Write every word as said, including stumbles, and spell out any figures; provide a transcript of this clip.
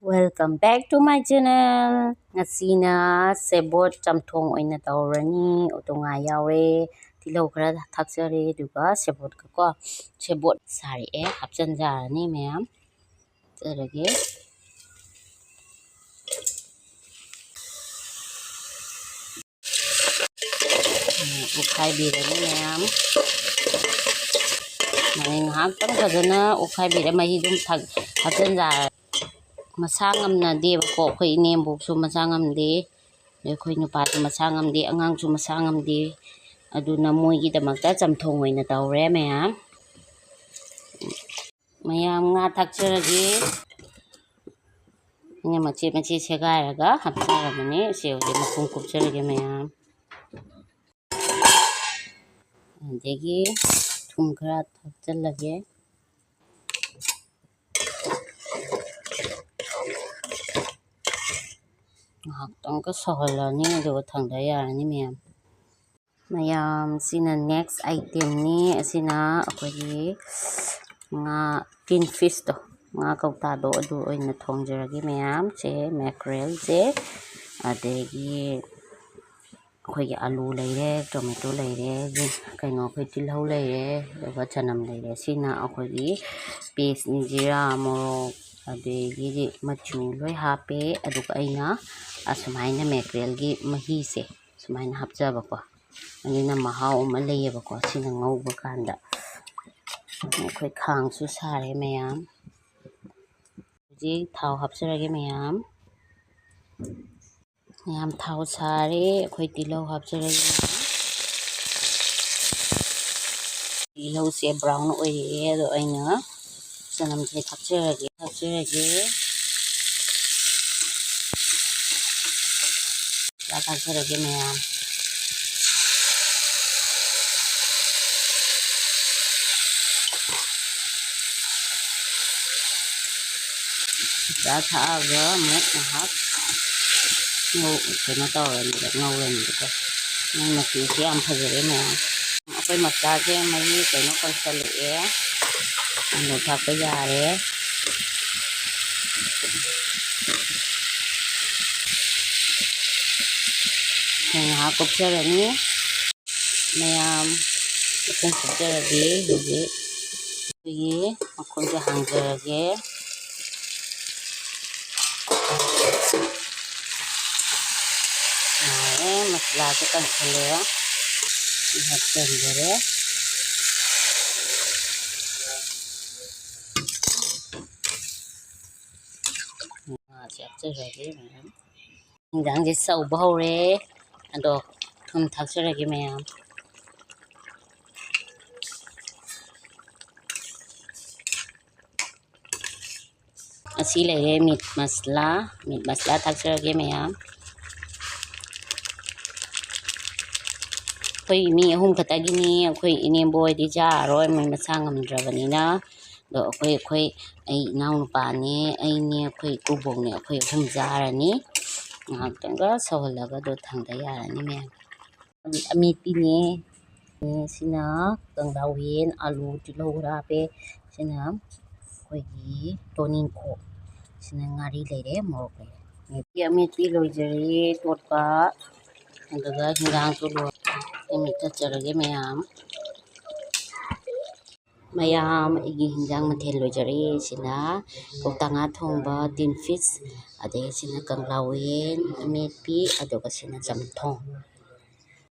Welcome back to my channel. ꯉꯁꯤꯅ ꯁꯦꯕꯣꯠ ꯆꯝꯊꯣꯡ ꯑꯣꯏꯅ ꯇꯧꯔꯅꯤ꯫ ꯎꯇꯣꯡꯉꯥ ꯌꯥꯎꯔꯦ, ꯇꯤꯜꯍꯧ ꯈꯔ ꯊꯥꯛꯆꯔꯦ, ꯑꯗꯨꯒ ꯁꯦꯕꯣꯠꯀ ꯀꯣ, ꯁꯦꯕꯣꯠ ꯁꯥꯔꯛꯑꯦ, ꯍꯥꯞꯆꯤꯟꯖꯔꯅꯤ ꯃꯌꯥꯝ꯫ ꯍꯥꯞꯆꯔꯒꯦ꯫ ꯎꯝ, ꯑꯣꯠꯈꯥꯏꯕꯤꯔꯅꯤ ꯃꯌꯥꯝ꯫ ꯃꯍꯤ ꯉꯥꯏꯍꯥꯛꯇꯪ ꯐꯖꯅ ꯑꯣꯠꯈꯥꯏꯕꯤꯔ ꯃꯍꯤ ꯑꯗꯨꯝ ꯊꯥꯛ-, ꯊꯥꯛꯆꯤꯟꯖꯔꯦ꯫ ꯃꯁꯥ ꯉꯝꯅꯗꯦꯕꯀꯣ, ꯑꯩꯈꯣꯏ ꯏꯅꯦꯝꯕꯣꯛꯁꯨ ꯃꯁꯥ ꯉꯝꯗꯦ, ꯑꯩꯈꯣꯏ ꯅꯨꯄꯥꯁꯨ ꯃꯁꯥ ꯉꯝꯗꯦ, ꯑꯉꯥꯡꯁꯨ ꯃꯁꯥ ꯉꯝꯗꯦ꯫ ꯑꯗꯨꯅ ꯃꯣꯏꯒꯤꯗꯃꯛꯇ ꯆꯝꯊꯣꯡ ꯑꯣꯏꯅ ꯇꯧꯔꯦ ꯃꯌꯥꯝ꯫ ꯃꯌꯥꯝ ꯉꯥ ꯊꯥꯛꯆꯔꯒꯦ꯫ ꯑꯩꯅ ꯃꯆꯦꯠ ꯃꯆꯦꯠ ꯁꯦꯒꯥꯏꯔꯒ ꯍꯥꯞꯆꯔꯕꯅꯦ꯫ ꯁꯦ ꯍꯧꯖꯤꯛ ꯃꯈꯨꯝ ꯀꯨꯞꯆꯔꯒꯦ ꯃꯌꯥꯝ꯫ ꯑꯗꯒꯤ ꯊꯨꯝ ꯈꯔ ꯊꯥꯛꯆꯜꯂꯒꯦ꯫ ꯉꯥꯏꯍꯥꯛꯇꯪꯒ ꯁꯧꯍꯜꯂꯅꯤ, ꯑꯗꯨꯒ ꯊꯥꯡꯗ ꯌꯥꯔꯅꯤ ꯃꯌꯥꯝ꯫ ꯃꯌꯥꯝ, ꯁꯤꯅ next itemꯅꯤ꯫ ꯑꯁꯤꯅ ꯑꯩꯈꯣꯏꯒꯤ ꯉꯥ tin fishꯇꯣ, ꯉꯥ ꯀꯧꯇꯥꯗꯣ, ꯑꯗꯨ ꯑꯣꯏꯅ ꯊꯣꯡꯖꯔꯒꯦ ꯃꯌꯥꯝ꯫ ꯁꯦ mackerelꯁꯦ, ꯑꯗꯒꯤ ꯑꯩꯈꯣꯏꯒꯤ ꯑꯂꯨ ꯂꯩꯔꯦ, tomato ꯂꯩꯔꯦ, ꯀꯩꯅꯣ, ꯑꯩꯈꯣꯏ ꯇꯤꯜꯍꯧ ꯂꯩꯔꯦ, ꯑꯗꯨꯒ ꯆꯅꯝ ꯂꯩꯔꯦ꯫ ꯁꯤꯅ ꯑꯩꯈꯣꯏꯒꯤ pasteꯅꯤ, ꯖꯤꯔꯥ, ꯃꯣꯔꯣꯛ, ꯑꯗꯒꯤꯗꯤ ꯃꯆꯨ ꯂꯣꯏ ꯍꯥꯞꯄꯦ꯫ ꯑꯗꯨꯒ ꯑꯩꯅ ꯑꯁꯨꯃꯥꯏꯅ mackerelꯒꯤ ꯃꯍꯤꯁꯦ ꯁꯨꯃꯥꯏꯅ ꯍꯥꯞꯆꯕꯀꯣ, ꯑꯗꯨꯅ ꯃꯍꯥꯎ ꯑꯃ ꯂꯩꯌꯦꯕꯀꯣ꯫ ꯁꯤꯅ ꯉꯧꯕ ꯀꯥꯟꯗ ꯑꯩꯈꯣꯏ ꯈꯥꯡꯁꯨ ꯁꯥꯔꯦ ꯃꯌꯥꯝ꯫ ꯍꯧꯖꯤꯛ ꯊꯥꯎ ꯍꯥꯞꯆꯔꯒꯦ ꯃꯌꯥꯝ꯫ ꯃꯌꯥꯝ, ꯊꯥꯎ ꯁꯥꯔꯦ꯫ ꯑꯩꯈꯣꯏ ꯇꯤꯜꯍꯧ ꯍꯥꯞꯆꯔꯒꯦ꯫ ꯇꯤꯜꯍꯧꯁꯦ brown ꯑꯣꯏꯔꯛꯑꯦ꯫ ꯑꯗꯣ ꯑꯩꯅ ꯆꯅꯝꯁꯦ ꯊꯥꯛꯆꯔꯒꯦ, ꯊꯥꯛꯆꯔꯒꯦ꯫ ꯊꯥꯛꯆꯔꯒꯦ ꯃꯌꯥꯝ꯫ ꯆꯥ ꯊꯛꯑꯒ ꯑꯃꯨꯛ ꯉꯥꯏꯍꯥꯛ ꯉꯧ-, ꯀꯩꯅꯣ ꯇꯧꯔꯅꯤꯕ, ꯉꯧꯔꯅꯤꯕꯀꯣ꯫ ꯃꯣꯏ ꯃꯆꯨꯁꯦ ꯌꯥꯝ ꯐꯖꯔꯦ ꯃꯌꯥꯝ꯫ ꯑꯩꯈꯣꯏ ꯃꯁꯂꯥꯁꯦ ꯃꯍꯤ ꯀꯩꯅꯣ ꯀꯪꯁꯜꯂꯛꯑꯦ꯫ ꯑꯗꯣ ꯊꯥꯛꯄ ꯌꯥꯔꯦ꯫ ꯉꯥꯏꯍꯥꯛ ꯀꯨꯞꯆꯔꯅꯤ꯫ ꯃꯌꯥꯝ ꯃꯈꯨꯝ ꯀꯨꯞꯆꯔꯒꯦ꯫ ꯍꯧꯖꯤꯛ ꯑꯩꯈꯣꯏꯒꯤ ꯃꯈꯨꯝꯁꯦ ꯍꯥꯡꯖꯔꯒꯦ꯫ ꯌꯥꯔꯦ, ꯃꯁꯂꯥꯁꯦ ꯀꯪꯁꯤꯜꯂꯦ꯫ ꯁꯤ ꯍꯥꯞꯆꯤꯟꯖꯔꯦ꯫ ꯉꯥꯁꯦ ꯍꯥꯞꯆꯔꯒꯦ ꯃꯌꯥꯝ꯫ ꯍꯤꯟꯖꯥꯡꯁꯦ ꯁꯧꯕ ꯍꯧꯔꯦ꯫ ꯑꯗꯣ ꯊꯨꯝ ꯊꯥꯛꯆꯔꯒꯦ ꯃꯌꯥꯝ꯫ ꯑꯁꯤ ꯂꯩꯔꯦ meat masala, meat masala ꯊꯥꯛꯆꯔꯒꯦ ꯃꯌꯥꯝ꯫ ꯑꯩꯈꯣꯏ ꯃꯤ ꯑꯍꯨꯝ ꯈꯛꯇꯒꯤꯅꯤ꯫ ꯑꯩꯈꯣꯏ ꯏꯅꯦꯝꯕꯣꯛ ꯍꯣꯏꯗꯤ ꯆꯥꯔꯔꯣꯏ, ꯃꯣꯏ ꯃꯁꯥ ꯉꯝꯗ꯭ꯔꯕꯅꯤꯅ꯫ ꯑꯗꯣ ꯑꯩꯈꯣꯏ, ꯑꯩꯈꯣꯏ, ꯑꯩ ꯏꯅꯥꯎꯅꯨꯄꯥꯅꯦ, ꯑꯩꯅꯦ, ꯑꯩꯈꯣꯏ ꯏꯀꯨꯕꯣꯛꯅꯦ, ꯑꯩꯈꯣꯏ ꯑꯍꯨꯝ ꯆꯥꯔꯅꯤ꯫ ꯉꯥꯏꯍꯥꯛꯇꯪꯒ ꯁꯧꯍꯜꯂꯒ ꯑꯗꯣ ꯊꯥꯡꯗ ꯌꯥꯔꯅꯤ ꯃꯌꯥꯝ꯫ ꯑꯃꯦꯠꯄꯤꯅꯦ꯫ ꯁꯤꯅ ꯀꯪꯂꯥꯌꯦꯟ, ꯑꯂꯨ, ꯇꯤꯜꯍꯧ ꯈꯔ ꯍꯥꯞꯄꯦ꯫ ꯁꯤꯅ ꯑꯩꯈꯣꯏꯒꯤ ꯇꯣꯅꯤꯡꯈꯣꯛ꯫ ꯁꯤꯅ ꯉꯥꯔꯤ ꯂꯩꯔꯦ, ꯃꯣꯔꯣꯛ ꯂꯩꯔꯦ꯫ ꯑꯃꯦꯠꯄꯤ, ꯑꯃꯦꯠꯄꯤ ꯂꯣꯏꯖꯔꯦ ꯇꯣꯠꯄ꯫ ꯑꯗꯨꯒ ꯍꯤꯟꯖꯥꯡꯁꯨ ꯂꯣꯏ꯫ ꯑꯩ ꯃꯦꯠꯊꯠꯆꯔꯒꯦ ꯃꯌꯥꯝ꯫ ꯃꯌꯥꯝ, ꯑꯩꯒꯤ ꯍꯤꯟꯖꯥꯡ ꯃꯊꯦꯜ ꯂꯣꯏꯖꯔꯦ꯫ ꯁꯤꯅ ꯀꯧꯇꯥ ꯉꯥ ꯊꯣꯡꯕ, tin fish, ꯑꯗꯩ ꯁꯤꯅ ꯀꯪꯂꯥꯌꯦꯟ ꯑꯃꯦꯠꯄꯤ, ꯑꯗꯨꯒ ꯁꯤꯅ ꯆꯝꯊꯣꯡ꯫